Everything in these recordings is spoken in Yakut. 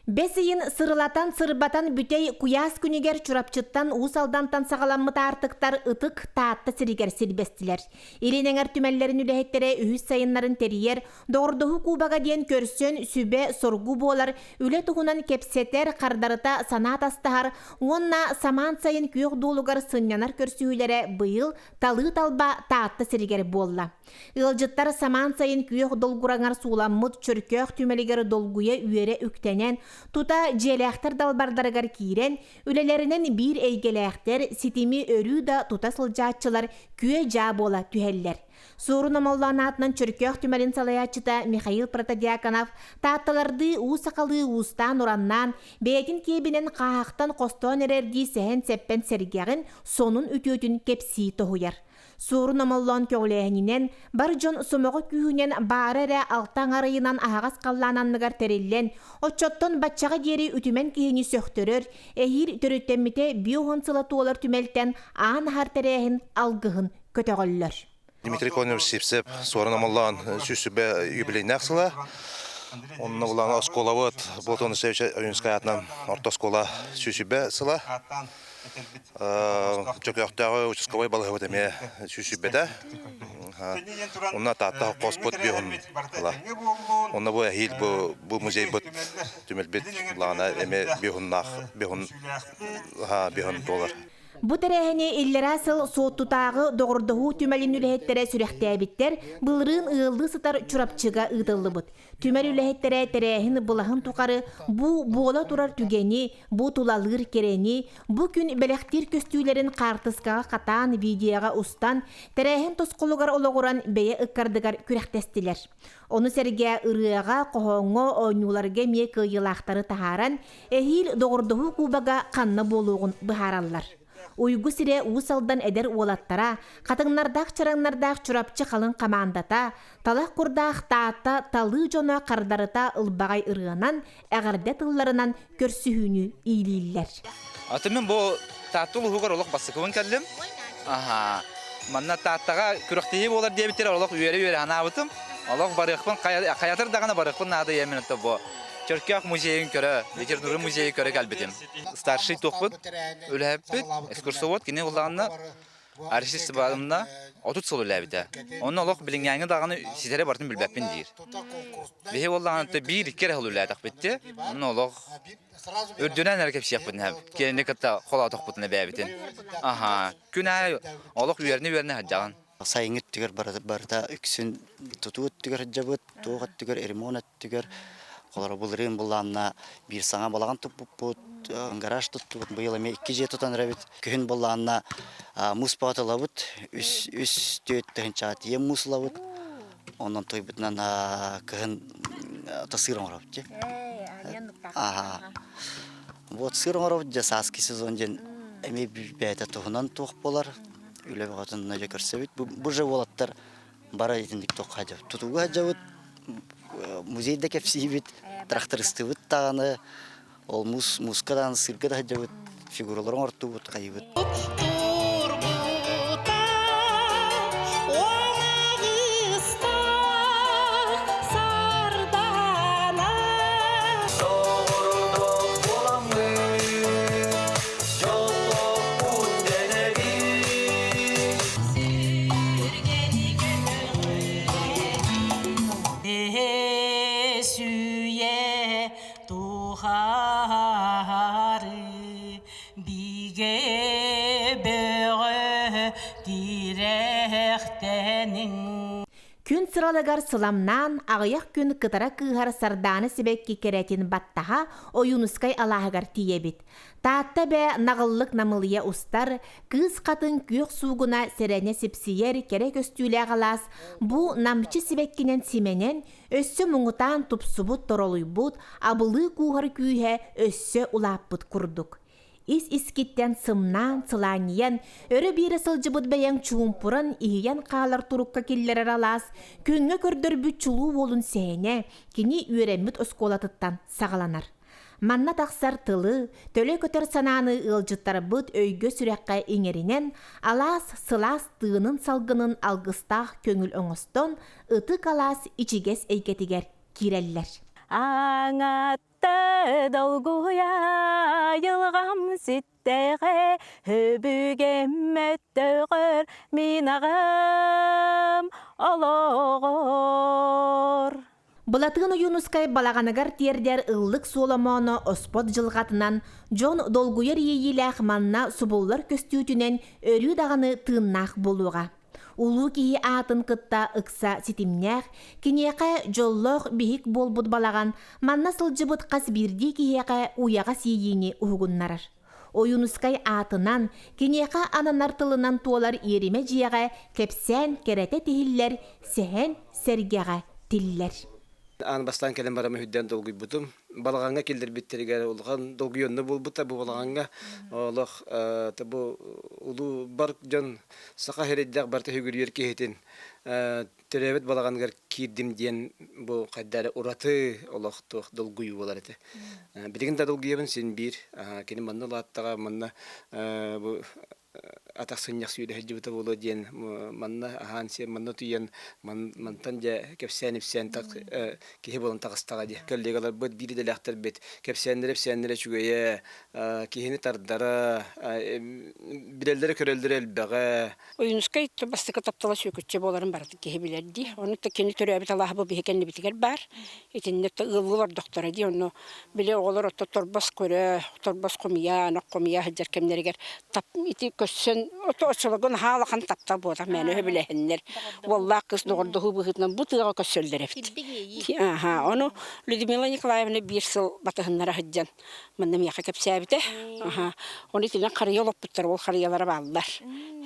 Бэс ыйын сырылатан-сырбатан бүтэй куйаас күнүгэр Чурапчыттан Уус Алдантан саҕаламмыт аартыктар ытык Таатта сиригэр силбэстилэр. Илин эҥэр түмэллэрин үлэһиттэрэ үһүс сайыннарын тэрийэр Доҕордоһуу кубога диэн көрсөн сүбэ-соргу буолар, үлэ туһунан кэпсэтэр, хардарыта санаа атастаһар уонна самаан сайын күөх дуолугар сынньанар көрсүһүүлэрэ быйыл талыы-талба Таатта сиригэр буолла. Ыалдьыттар самаан сайын күөх долгураҥар сууламмыт Чөркөөх түмэлигэр долгуйа үөрэ үктэнэн, тута дьиэлээхтэр далбардарыгар киирэн, үлэлэринэн биир эйгэлээхтэр, ситими өрүү да тута сылдьааччылар күө-дьаа буола түһэллэр. Суорун Омоллоон аатынан Чөркөөх түмэлин салайааччыта Михаил Протодьяконов таатталардыы уу сахалыы уустаан-ураннаан, бэйэтин киэбинэн хааһахтан хостоон эрэрдии сэһэн-сэппэн сэргэҕин, сонун үтүөтүн кэпсии тоһуйар. Суорун Омоллоон көҕүлээһининэн, бар дьон сомоҕо күүһүнэн баара эрэ алта аҥар ыйынан аһаҕас халлаан анныгар тэриллэн, оччоттон баччаҕа диэри үтүмэн киһини сөхтөрөр, эһиил төрүттэммитэ 50 сыла туолар түмэлтэн аан аһар тэрээһин алгыһын көтөҕөллөр. Дмитрий Конович Сивцев Суорун Омоллоон сүүс сүбэ юбилейнаах сыла. Онно булан оскуолабыт Платон Алексеевич Ойунскай аатынан орто оскуола сүүс сүбэ сыла. Чөкөөхтөөҕү участковай балыһабыт эмиэ сүүсүйбэтэ. Онно Таатта хоспут биһун ыла. Онно бу эһиил бу бу музейбыт түмэлбит лаана эмиэ биһуннаах биһун биһун туолар. Бу тэрээһини иллэрээ сыл Суоттутааҕы доҕордоһуу түмэлин үлэһиттэрэ сүрэхтээбиттэр, былырыын ыаллыы сытар Чурапчыга ыытыллыбыт. Түмэл үлэһиттэрэ тэрээһин былаһын тухары бу буола турар түгэни, бу тулалыыр кэрэни, бу күн бэлэхтиир көстүүлэрин хаартыскаҕа хатаан, видеоҕа устан, тэрээһин тосхолугар олоҕуран бэйэ ыккардыгар күрэхтэстилэр. Ону сэргэ ырыаҕа, хоһооҥҥо, оонньууларга эмиэ кыайыылаахтары таһааран, эһиил доҕордоһуу кубога ханна буолуоҕун быһаараллар. Уйгу сирэ Уус Алдан эдэр уолаттара, хатыҥнардаах чараҥнардаах Чурапчы халыҥ хамаандата, талах курдаах Таатта талыы дьоно хардарыта ылбаҕай ырыанан, эҕэрдэ тылларынан көрсүһүүнү иилииллэр. Аты мин бу Таатта улууһугар олох бастакыбын кэллим. Аха. Манна Тааттаҕа күрэхтэһии буолар диэбиттэр олох үөрэ-үөрэ анаабытым. Олох барыахпын хайатыр даҕаны барыахпын наада ийэмин бу Чөркөөх музейын көрө, литература музейы көрө кэлбитим. Старший туохпут үлэһэппит, экскурсовод кини улаанна Арсистыбанна 30 сыл үлээбитэ. Онно олох билиҥҥээҥҥи даҕаны ситэри барытын билбэппин диир. Биһи буоллаҕына биир-икки эрэ сыл үлээтэхпит Онно олох үрдүнэн эрэ кэпсиэхпитин сөп. Кинини кытта холоотохпутуна бэйэбитин. Аха. Күн аайы олох үөрэнэ-үөрэнэ сылдьаҕын. Сайыҥҥы өттүгэр барыта үксүн тутуу өттүгэр сылдьабыт, туох өттүгэр, ремонт өттүгэр. Холоро былырыын былаанна биир саҥа балаҕан туппуппут, гараж туттубут, быйыл эмиэ икки дьиэ тутан эрэбит. Күһүн былаанна муус баҕатылабыт, үс үс түөрт тыһыынчаҕа тиийэн муус ылабыт. Онон тойбутунан кыһын сыр оҥоробут дии. Аха. Вот сыр оҥоробут дьэ сааскы сезон диэн эмиэ бэйэтэ туһунан туох буолар. Үлэ бөҕөтүн дьэ көрсөбүт. Бу же уолаттар бары итинник туохха дьабыт. Тутууга сылдьабыт, музейда кэпсиибит, трактористыбыт даҕаны, ол муус мууска даҕаны сыырга да сылдьабыт, фигуралары оҥортуубут, хайыбыт. Сүүйэ тухары бигэ бөҕө тирэхтэниҥ. Күн сыралыгар сыламнаан, аҕыйах күн кытара кыыһар сардаана сибэкки кэрэтин баттаһа Ойуунускай алааһыгар тиийэбит. Таатта эбэ наҕыллык намылыйа устар, кыыс хатыҥ күөх суугуна сэрэнэ сипсийэр кэрэ көстүүлээх алаас бу намчы сибэккинэн симэнэн, өссө муҥутаан тупсубут торолуйбут, абылыы кууһар күүһэ өссө улааппыт курдук. Ис-искиттэн сымнаан, сылаанньыйан, өрө биэрэ сылдьыбыт бэйэҥ чуумпуран, иһийэн хаалар турукка киллэрэр алаас, күҥҥэ көрдөрбүт чулуу уолун сэһэнэ, кини үөрэммит оскуолатыттан саҕаланар. Манна тахсар тылы, төлө көтөр санааны ыалдьыттарбыт өйгө-сүрэххэ иҥэринэн, алаас сылаас тыынын-салгынын алгыстаах көҥүл оҥостон, ытык алаас ичигэс эйгэтигэр киирэллэр. Аҥаттан Долгуйа айылҕам ситтэҕэ Өбүгэм өттөҕөр мин аҕам олоҕор. Былатыан Ойуунускай балаҕаныгар тиэрдэр ыллык суоломооно оспот дьылҕатынан, дьон долгуйар иэйиилээх манна субуллар көстүүтүнэн өрүү даҕаны тыыннаах буолуоҕа. Улуу киһи аатын кытта ыкса ситимнээх, киниэхэ дьоллоох биһик буолбут балаҕан манна сылдьыбыт хас биирдии киһиэхэ уйаҕас иэйиини уһугуннарар. Ойуунускай аатынан, киниэхэ ананар тылынан туолар иэримэ дьиэҕэ кэпсээн кэрэтэ тиһиллэр, сэһэн сэргэҕэ тиллэр. Аан бастаан кэлэн баран үһүддэн долгуйбутум. Балаҕаҥҥа киллэрбиттэригэр улахан долгуйонно буолбута. Бу балаҕаҥҥа олох бу улуу бар дьон саха сирэйдээх барыта үгүрүйэр киһитин төрөөбүт балаҕаныгар киирдим диэн бу хайда эрэ ураты олох туох долгуйуу буолар этэ. Билигин да долгуйабын син биир. Кини манна улааттаҕа, манна бу атах сынньах сүүрэ сылдьыбыта буолуо диэн манна аһаан сиэн манна утуйан мантан дьэ кэпсээн-ипсээн киһи буолан таҕыстаҕа дии. Коллегаларбыт, биир идэлээхтэрбит кэпсээннэрэ-ипсээннэрэ үчүгэйэ, киһини тардара, билэллэрэ-көрөллөрө элбэҕэ. Ойуунускай бастакы таптала Сүөкүччэ буоларын барыта киһи билэр дии. Ону кини төрөөбүт алааһа бу биһи кэннибитигэр баар. Итиннэ ыаллыы олордохторо дии. Онно били оҕолор отто торбос көрө, торбос хомуйа, анах хомуйа сылдьар кэмнэригэр тап ити көрсөн ото оччолорго наһаа улахан таптал буолар мээнэ өһө Уоллаах кыыс доҕордоһуу быһыытынан бу тыаҕа көрсөллөр эбит. Аха, ону Людмила Николаевна биир сыл батыһыннара сылдьан манна миэхэ кэпсээбитэ. Аха, ону итинэн харыйа олоппуттар, ол харыйалара бааллар.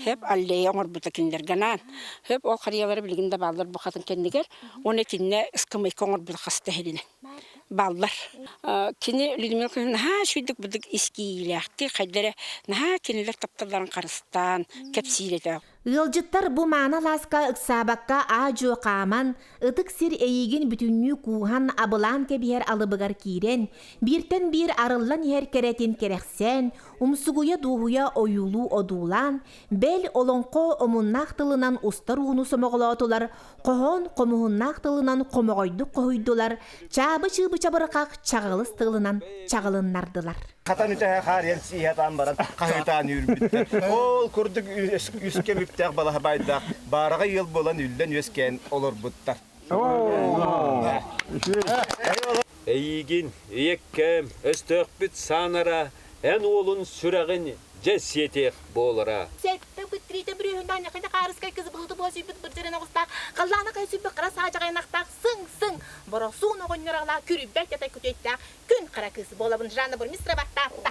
Хөп аллея оҥорбута кинилэргэ анаан. Хөп ол харыйалара билигин да бааллар бу хатын кэннигэр. Уонна итиннэ ыскамыйка оҥорбут хаста иһилинэ. Бааллар. Кини Людмила Кузьмина наһаа үчүгүйдүк быдык ис киириилээхтик, хайда эрэ наһаа кинилэр тапталларын харыстаан кэпсиир этэ. Ыалдьыттар бу мааны алааска ыксаабакка аа-дьуо хааман, ытык сир эйигин бүтүннүү кууһан абылаан кэбиһэр алыбыгар киирэн, бииртэн биир арыллан иһэр кэрэтин кэрэхсээн, умсугуйа-дуоһуйа ойуулуу одуулаан, бэл олоҥхо омуннаах тылынан устар ууну сомоҕолоотулар, хоһоон хомуһуннаах тылынан хомоҕойдук хоһуйдулар, чаабы-чыыбы чабырҕах чаҕылыс тылынан чаҕылыннардылар. Хатан үтэһэ хаарыйан сииһэ баран хаһыытаан үүрбүттэр. Ол курдук үскэ бүптээх балаһабайдаах баараҕай ыал буолан үллэн үөскээн олорбуттар. Эйиигин, ийэккэм, өстөөхпүт саанара, эн уолун сүрэҕин дьэ сиэтиэх буолара. Сэттэ күттриитэ бүрүөһүннээх ньахайда хаарыскай кыз былыты була сүйбүт бырдьырын оҕустаах, халлаана хайа сүйбүт хара саадьаҕайнахтаах сыҥ-сыҥ боросуун оҕонньор аҕалаах күрүйбэт ятай күтүөттээх күн хара кыыс буолабын Жанна Бурмистрова Таатта.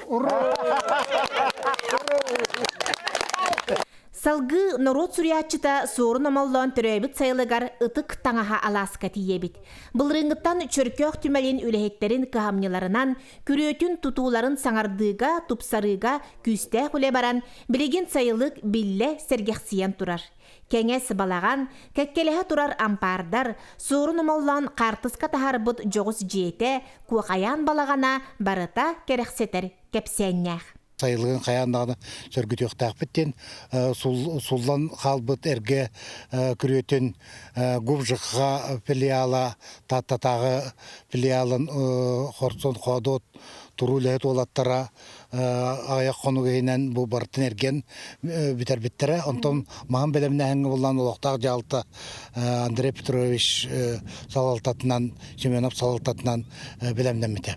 Салгыы норуот суруйааччыта Суорун Омоллоон төрөөбүт сайылыгар ытык таҥаһа алааска тиийэбит. Былырыыҥҥыттан Чөркөөх түмэлин үлэһиттэрин кыһамньыларынан күрүөтүн тутууларын саҥардыыга, тупсарыыга күүстээх үлэ баран, билигин сайылык биллэ сэргэхсийэн турар. Кэҥэс балаҕан, кэккэлэһэ турар ампаардар, Суорун Омоллоон хаартыска таһаарбыт дьоҕус дьиэтэ, Куохайаан балаҕана барыта кэрэхсэтэр кэпсээннээх. Сайылыгын хайаан даҕаны сөргүтүөхтээхпит диэн суллан хаалбыт эргэ күрүөтүн ГУПЖХ филиала Тааттатааҕы филиалын хорсун хоодуот туруу үлэһит уолаттара аҕыйах хонук иһинэн бу барытын эргэн бүтэрбиттэрэ. Онтон маһын бэлэмнээһиҥҥэ буллан олохтоох дьаһалта Андрей Петрович салалтатынан, Семенов салалтатынан бэлэмнэммитэ.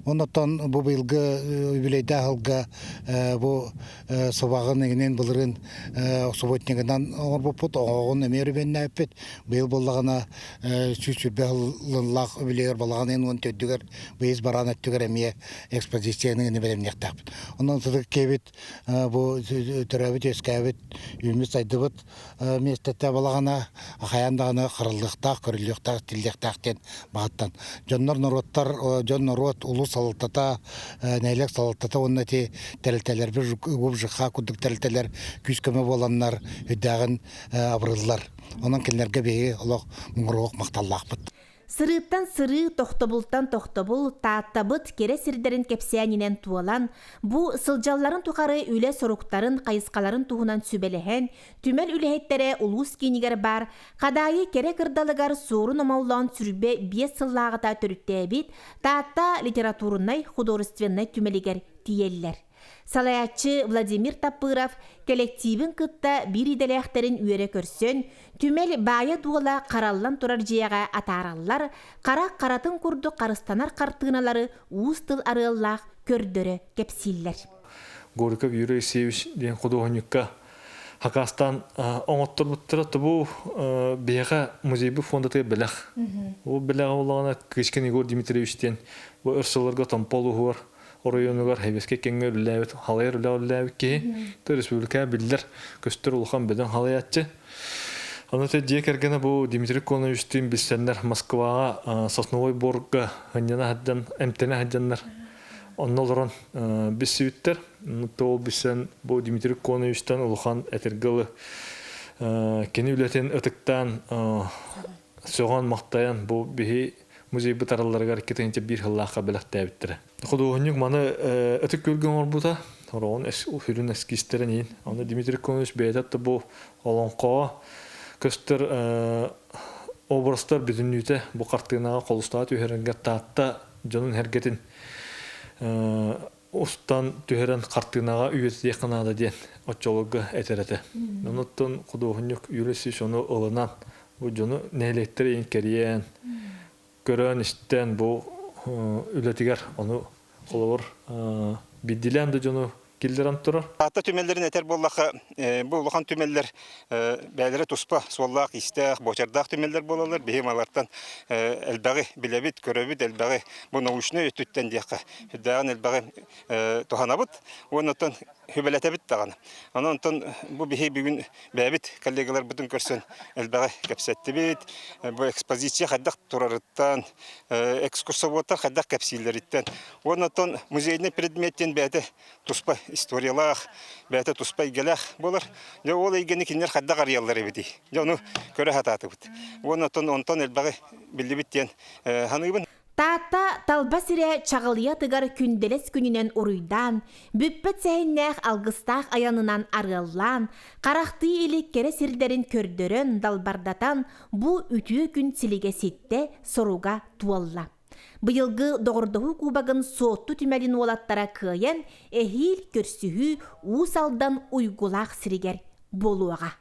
Оннуттан бу быйылгы юбилейдаах сылга бу сыбаҕын иҥинин былырыын субботнигынан оҥорбуппут, оҥоҕун эмиэ өрөмүөннээбиппит. Быйыл буоллаҕына 120 сыллаах үбүлүөйүгэр балаҕан ыйын 14-үгэр быйыл бараан өттүгэр эмиэ экспозицияны бэлэмниэхтээхпит. Онон сытык киэбит бу төрөөбүт-үөскээбит, үүммүт-сайдыбыт миэстэтэ балаҕана хайаан даҕаны хараллыахтаах, көрүллүөхтээх, тиллиэхтээх диэн баҕаттан. Дьоннор норуоттар, дьон норуот улуус салалтата, нэһилиэк салалтата уонна ити тэрилтэлэрбит ГУПЖХ курдук тэрилтэлэр күүс-көмө буоланнар үрдээҕин абырыллар. Онон кинилэргэ биһиги олох муҥуруох махталлаахпыт. Сырыыттан сырыы, тохтобултан тохтобул, Тааттабыт кэрэ сирдэрин кэпсээнинэн туолан, бу сылдьалларын тухары үлэ соруктарын, хайысхаларын туһунан сүбэлэһэн, түмэл үлэһиттэрэ улуус киинигэр баар Хадаайы кэрэ кырдалыгар Суорун Омоллоон 25 сыллааҕыта төрүттээбит Таатта литературнай художественнай түмэлигэр тиийэллэр. Салайааччы Владимир Таппыров кэлэктиибин кытта биир идэлээхтэрин үөрэ көрсөн, түмэл баайа-дуола хараллан турар дьиэҕэ атаараллар, харах харатын курдук харыстанар хартыыналары уус тыл арыаллаах көрдөрө кэпсииллэр. Горьков Юрий Алексеевич диэн худуоһунньукка хакастаан оҥотторбуттара тобу биһиэхэ музейбыт фондатыгар бэлэх. Ол бэлэҕэ буоллаҕына Кычкин Егор Дмитриевич диэн бу өр сылларга Томпо улууһугар оройуонугар Хэбэскэ кэмҥэ үлэлээбит халайар үлэ үлэлээбит киһи республика биллэр көстөр улахан бөдөҥ халайааччы. Аны те дьиэ кэргэнэ бу Дмитрий Коновичтыын билсэннэр Москваҕа Сосновой Борга ынньана сылдьан эмтэнэ сылдьаннар онно олорон билсибиттэр. Ол билсэн бу Дмитрий Коновичтан улахан этэргэ ылы кини үлэтин ытыктаан сөҕөн-махтайан бу биһи музейбыт арылларыгар 2001 сыллаахха бэлэхтээбиттэрэ. Худуоһунньук маны Ытык Күөлгэ оҥорбута, ороҕун сүрүн эскизтэрин иһин. Аны Дмитрий Конович бэйэтэ да бу олоҥхоҕо көстөр образтар бүтүннүүтэ бу хартыынаҕа холустаҕа түһэрэргэ Таатта дьонун сэргэтин устан түһэрэн хартыынаҕа үйэтитиэххэ наада диэн оччолорго этэр этэ. Онуттан худуоһунньук Юрий Алексеевич ону ылынан бу дьону нэһилиэктэр иһин кэрийэн, көрөн-истэн бу үлэтигэр ону холобур биирдиилээн да дьону киллэрэн турар. Таатта түмэллэрин этэр буоллахха, бу улахан түмэллэр бэйэлэрэ туспа суоллаах-иистээх, буочардаах түмэллэр буолаллар. Биһи малартан элбэҕи билэбит, көрөбүт, элбэҕи бу научнай өттүттэн диэххэ сүрдээҕин элбэҕи туһанабыт уонна оттон сүбэлэтэбит даҕаны. Онон онтон бу биһи бүгүн бэйэбит коллегаларбытын көрсөн элбэҕи кэпсэттибит. Бу экспозиция хайдах турарыттан, экскурсоводтар хайдах кэпсииллэриттэн уонна оттон музейный предмет диэн бэйэтэ туспа историялаах, бэйэтэ туспа эйгэлээх буолар. Дьэ ол эйгэни кинилэр хайдах арыйаллар эбитий? Дьэ ону көрө сатаатыбыт. Уонна оттон онтон элбэҕи биллибит диэн саныыбын. Таатта талба сирэ чаҕылыйа тыгар күндэлэс күнүнэн уруйдаан, бүппэт сэһэннээх алгыстаах айанынан арыаллаан, харахтыы илик кэрэ сирдэрин көрдөрөн, далбардатан, бу үтүө күн силигэ ситтэ, соруга туолла. Быйылгы Доҕордоһуу кубогын Суотту түмэлин уолаттара кыайан, эһиил көрсүһүү Уус Алдан уйгулаах сиригэр буолуоҕа.